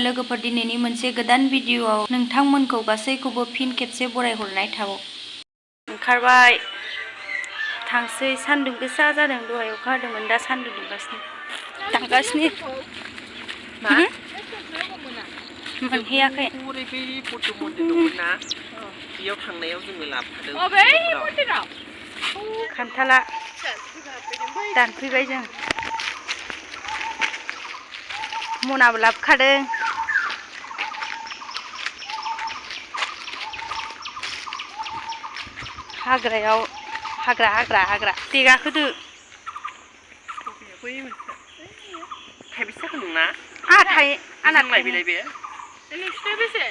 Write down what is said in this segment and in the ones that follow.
लोगोफोर दिनैनि मोनसे गोदान भिडिअआव नोंथांमोनखौ गासैखौबो फिन खेबसे बरायहरनाय थाबाय। ओंखारबाय थांसै सान्दुं गोसा जादों दहाय अखा हादोंमोन दा सान्दुं दुंगासिनो थांगासिनो मोनहैयाखै बेयाव थांनायाव जोङो लाबोखादों खान्थाला दानफैबाय जों मनाबो लाबोखादों हाग्रायाव हाग्रा दे गाखोदो थाइबेसे जाखो नोंना आंना लायबाय बे नोंसिना बेसे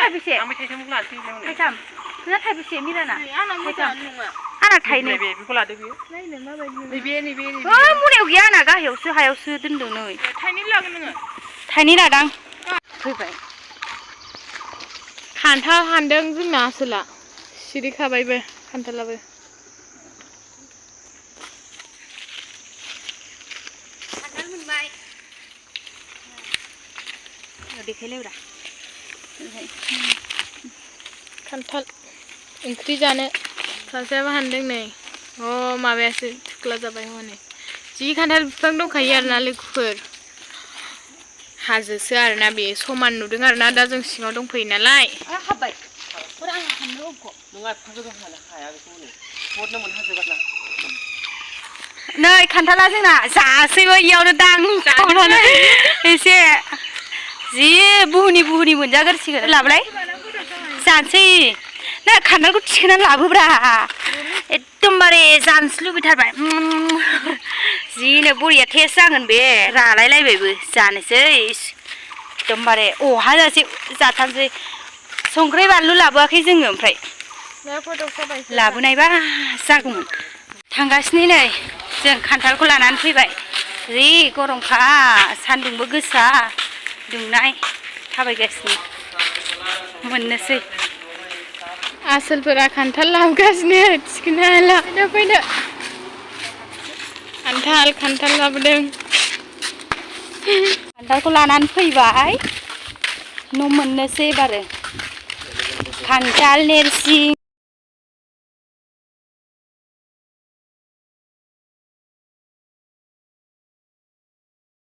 थाइबेसे आं थाइथामखौ लानोसै थाइथाम नोंना थाइबेसे मिराना आंना थाइनै बेखौ लादो बेयो नायनो माबायदि नैबे मनायाव गैया आंना गाहायावसो हायावसो दोनदों नै थाइनै लागोन नोङो थाइनै लादां फैबाय खान्थाल हानदों जोंना आसोला सिरिखाबायबो खान्थालाबो खान्थाल मोनबाय देखायलायब्रा खान्थाल ओंख्रि जानो सासेयाबो हानदों नै माबायासो थुख्ला जाबाय हनै जि खान्थाल बिफां दंखायो आरोना लोगोफोर हाजोसो आरोना बे समान नुदों आरोना दा जों सिङाव दंफैयो नालाय हाबबाय नै खान्थाला जोंना जासैबो इयावनो दां एसे जि बुहुनि मोनजागोरसिगोन लाबोलाय जानोसै ना खान्थालखौ थिखोनानै लाबोब्रा एकदमबारे जानोसो लुबैथारबाय जिनो बरिया टेस्ट जागोन बे रालायलायबायबो जानोसै एकदमबारे हाजासे जाथारसै संख्रि बानलु लाबोआखै जोङो ओमफ्राय लाबोनायबा जागौमोन थांगासिनो नै जों खान्थालखौ लानानै फैबाय जि गरमखा सान्दुंबो गोसा दुंनाय थाबायगासिनो मोननोसै आसोलफोरा खान्थाल लाबोगासिनो थिखोनो हाला फैदो खान्थाल लाबोदों खान्थालखौ लानानै फैबाय न' मोननोसै एबारो खान्थाल नेरसिं